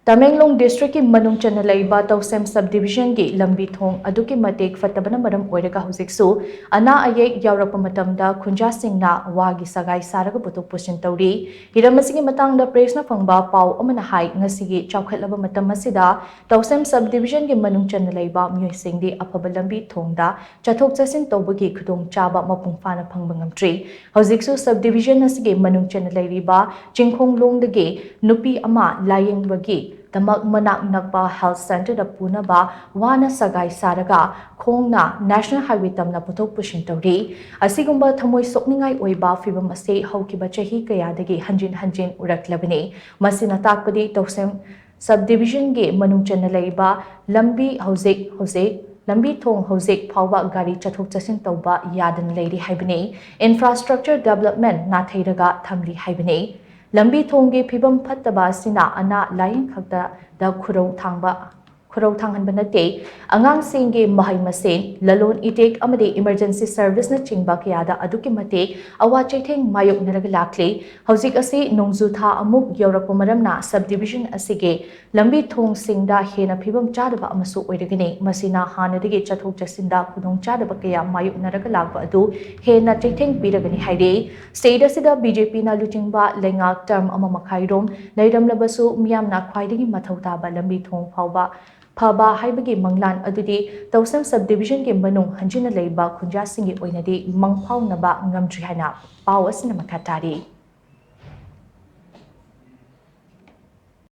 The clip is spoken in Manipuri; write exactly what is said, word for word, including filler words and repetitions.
ꯇꯃꯦꯡꯂꯣꯡ ꯗꯤꯁꯇ꯭ꯔꯤꯛꯀꯤ ꯃꯅꯨꯡ ꯆꯟꯅ ꯂꯩꯕ ꯇꯧꯁꯦꯝ ꯁꯕ ꯗꯤꯕꯤꯖꯟꯒꯤ ꯂꯝꯕꯤ ꯊꯣꯡ ꯑꯗꯨꯛꯀꯤ ꯃꯇꯤꯛ ꯐꯠꯇꯕꯅ ꯃꯔꯝ ꯑꯣꯏꯔꯒ ꯍꯧꯖꯤꯛꯁꯨ ꯑꯅꯥ ꯑꯌꯦꯛ ꯌꯥꯎꯔꯛꯄ ꯃꯇꯝꯗ ꯈꯨꯟꯖꯥꯁꯤꯡꯅ ꯋꯥꯒꯤ ꯁꯒꯥꯏ ꯁꯥꯔꯒ ꯄꯨꯊꯣꯛ ꯄꯨꯁꯤꯟ ꯇꯧꯔꯤ꯫ ꯍꯤꯔꯝ ꯑꯁꯤꯒꯤ ꯃꯇꯥꯡꯗ ꯄ꯭ꯔꯦꯁꯅ ꯐꯪꯕ ꯄꯥꯎ ꯑꯃꯅ ꯍꯥꯏ, ꯉꯁꯤꯒꯤ ꯆꯥꯎꯈꯠꯂꯕ ꯃꯇꯝ ꯑꯁꯤꯗ ꯇꯧꯁꯦꯝ ꯁꯕ ꯗꯤꯕꯤꯖꯟꯒꯤ ꯃꯅꯨꯡ ꯆꯟꯅ ꯂꯩꯕ ꯃꯤꯑꯣꯏꯁꯤꯡꯗꯤ ꯑꯐꯕ ꯂꯝꯕꯤ ꯊꯣꯡꯗ ꯆꯠꯊꯣꯛ ꯆꯠꯁꯤꯟ ꯇꯧꯕꯒꯤ ꯈꯨꯗꯣꯡꯆꯥꯕ ꯃꯄꯨꯡ ꯐꯥꯅ ꯐꯪꯕ ꯉꯝꯗ꯭ꯔꯤ꯫ ꯍꯧꯖꯤꯛꯁꯨ ꯁꯕ ꯗꯤꯕꯤꯖꯟ ꯑꯁꯤꯒꯤ ꯃꯅꯨꯡ ꯆꯟꯅ ꯂꯩꯔꯤꯕ ꯆꯤꯡꯈꯣꯡꯂꯣꯡꯗꯒꯤ ꯅꯨꯄꯤ ꯑꯃ ꯂꯥꯌꯦꯡꯕꯒꯤ ꯗꯃꯛ ꯃꯅꯥꯛ ꯅꯛꯄ ꯍꯦꯜꯊ ꯁꯦꯟꯇꯔꯗ ꯄꯨꯅꯕ ꯋꯥꯅ ꯁꯒꯥꯏ ꯁꯥꯔꯒ ꯈꯣꯡꯅ ꯅꯦꯁꯅꯦꯜ ꯍꯥꯏꯋꯦ ꯇꯝꯅ ꯄꯨꯊꯣꯛ ꯄꯨꯁꯤꯟ ꯇꯧꯔꯤ꯫ ꯑꯁꯤꯒꯨꯝꯕ ꯊꯃꯣꯏ ꯁꯣꯛꯅꯤꯡꯉꯥꯏ ꯑꯣꯏꯕ ꯐꯤꯚꯝ ꯑꯁꯤ ꯍꯧꯈꯤꯕ ꯆꯍꯤ ꯀꯌꯥꯗꯒꯤ ꯍꯟꯖꯤꯟ ꯍꯟꯖꯤꯟ ꯎꯔꯛꯂꯕꯅꯤ꯫ ꯃꯁꯤꯅ ꯇꯥꯛꯄꯗꯤ ꯇꯧꯁꯦꯝ ꯁꯕ ꯗꯤꯕꯤꯖꯟꯒꯤ ꯃꯅꯨꯡ ꯆꯟꯅ ꯂꯩꯔꯤꯕ ꯂꯝꯕꯤ ꯍꯧꯖꯤꯛ ꯍꯧꯖꯤꯛ ꯂꯝꯕꯤ ꯊꯣꯡ ꯍꯧꯖꯤꯛ ꯐꯥꯎꯕ ꯒꯥꯔꯤ ꯆꯠꯊꯣꯛ ꯆꯠꯁꯤꯟ ꯇꯧꯕ ꯌꯥꯗꯅ ꯂꯩꯔꯤ ꯍꯥꯏꯕꯅꯤ꯫ ꯏꯟꯐ꯭ꯔꯥꯁꯇ꯭ꯔꯛꯆꯔ ꯗꯦꯕꯂꯞꯃꯦꯟ ꯅꯥꯊꯩꯔꯒ ꯊꯝꯂꯤ ꯍꯥꯏꯕꯅꯤ꯫ ꯂꯝꯕꯤ ꯊꯣꯡꯒꯤ ꯐꯤꯕꯝ ꯐꯠꯇꯕ ꯑꯁꯤꯅ ꯑꯅꯥ ꯂꯥꯌꯦꯡ ꯈꯛꯇꯗ ꯈꯨꯔꯧ ꯊꯥꯡꯕ ꯈꯨꯔꯧ ꯊꯥꯡꯍꯟꯕ ꯅꯠꯇꯦ, ꯑꯉꯥꯡꯁꯤꯡꯒꯤ ꯃꯍꯩ ꯃꯁꯤꯡ, ꯂꯂꯣꯟ ꯏꯇꯤꯛ ꯑꯃꯗꯤ ꯏꯃꯔꯖꯦꯟꯁꯤ ꯁꯔꯚꯤꯁꯅꯆꯤꯡꯕ ꯀꯌꯥꯗ ꯑꯗꯨꯛꯀꯤ ꯃꯇꯤꯛ ꯑꯋꯥ ꯆꯩꯊꯦꯡ ꯃꯥꯌꯣꯛꯅꯔꯒ ꯂꯥꯛꯂꯤ꯫ ꯍꯧꯖꯤꯛ ꯑꯁꯤ ꯅꯣꯡꯖꯨ ꯊꯥ ꯑꯃꯨꯛ ꯌꯧꯔꯛꯄ ꯃꯔꯝꯅ ꯁꯕ ꯗꯤꯕꯤꯖꯟ ꯑꯁꯤꯒꯤ ꯂꯝꯕꯤ ꯊꯣꯡꯁꯤꯡꯗ ꯍꯦꯟꯅ ꯐꯤꯕꯝ ꯆꯥꯗꯕ ꯑꯃꯁꯨ ꯑꯣꯏꯔꯒꯅꯤ꯫ ꯃꯁꯤꯅ ꯍꯥꯟꯅꯗꯒꯤ ꯆꯠꯊꯣꯛ ꯆꯠꯁꯤꯟꯗ ꯈꯨꯗꯣꯡꯆꯥꯗꯕ ꯀꯌꯥ ꯃꯥꯌꯣꯛꯅꯔꯒ ꯂꯥꯛꯄ ꯑꯗꯨ ꯍꯦꯟꯅ ꯆꯩꯊꯦꯡ ꯄꯤꯔꯒꯅꯤ ꯍꯥꯏꯔꯤ꯫ ꯁ꯭ꯇꯦꯠ ꯑꯁꯤꯗ ꯕꯤ ꯖꯦ ꯄꯤꯅ ꯂꯨꯆꯤꯡꯕ ꯂꯩꯉꯥꯛ ꯇꯔꯝ ꯑꯃ ꯃꯈꯥꯏꯔꯣꯝ ꯂꯩꯔꯝꯂꯕꯁꯨ ꯃꯤꯌꯥꯝꯅ ꯈ꯭ꯋꯥꯏꯗꯒꯤ ꯃꯊꯧ ꯇꯥꯕ ꯂꯝꯕꯤ ꯊꯣꯡ ꯐꯥꯎꯕ ꯐꯕ ꯍꯥꯏꯕꯒꯤ ꯃꯪꯂꯥꯟ ꯑꯗꯨꯗꯤ ꯇꯧꯁꯦꯝ ꯁꯕ ꯗꯤꯕꯤꯖꯟꯒꯤ ꯃꯅꯨꯡ ꯍꯟꯖꯤꯟꯅ ꯂꯩꯕ ꯈꯨꯟꯖꯥꯁꯤꯡꯒꯤ ꯑꯣꯏꯅꯗꯤ ꯃꯪꯐꯥꯎꯅꯕ ꯉꯝꯗ꯭ꯔꯤ ꯍꯥꯏꯅ ꯄꯥꯎ ꯑꯁꯤꯅ ꯃꯈꯥ ꯇꯥꯔꯤ꯫